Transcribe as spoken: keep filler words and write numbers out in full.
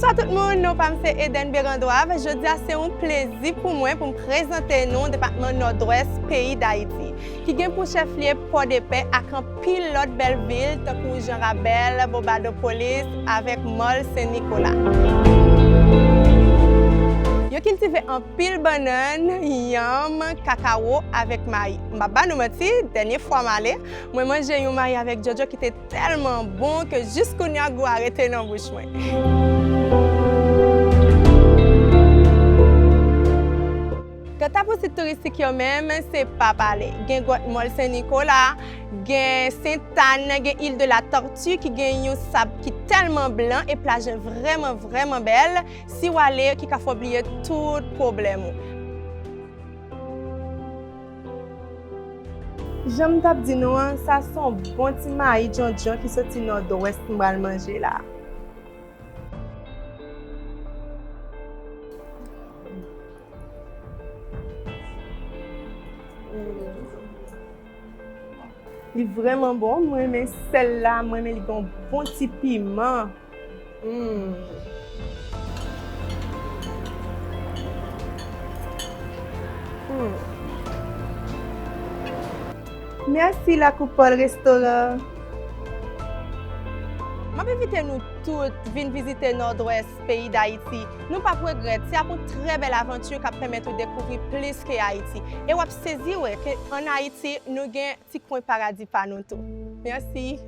Bonjou tout moun, non pa m se Eden Berandwav. Jodi a se yon plezi pou mwen pou m prezante nou depatman Nòdwès peyi Dayiti, ki gen pou chèflye Pòdepè ak anpil lòt bèl vil tankou Jan Rabèl, Bobadopolis avèk Mòl Sen Nikola. Yo kiltive anpil bannann, yanm, kakawo avèk mayi. M pa ba nou manti, dènye fwa m ale, mwen manje yon mayi avèk djòdjò ki te tèlman bon ke jis kounye a gou a rete nan bouch mwen. Kanta pou sit touristik yo menm, se pa pale. Gen gwòt Mòl Sen Nikola, gen Sentàn, gen Île de la Tortue ki gen yon sab ki tèlman blan e plaj lan vrèman, vrèman bèl. Si w ale, ki ka fè w bliye tout pwoblèm ou. Jan m t ap di nou an, sa se yon bon ti mayi djondjon ki soti Nòdwès m pral manje la. Mm. Li vrèman bon, mwen renmen sèl la, mwen renmen li gen yon bon ti piman. Mm. Mm. Mèsi La Coupole Restaurant. M ap envite nou tout vin vizite Nòdwès peyi Dayiti. Nou p ap regrèt, se ap yon trè bèl avanti k ap pèmèt ou dekouvri plis ke Ayiti. E w ap sezi wè ke ann Ayiti, nou gen ti kwen paradi pa nou tou. Mèsi.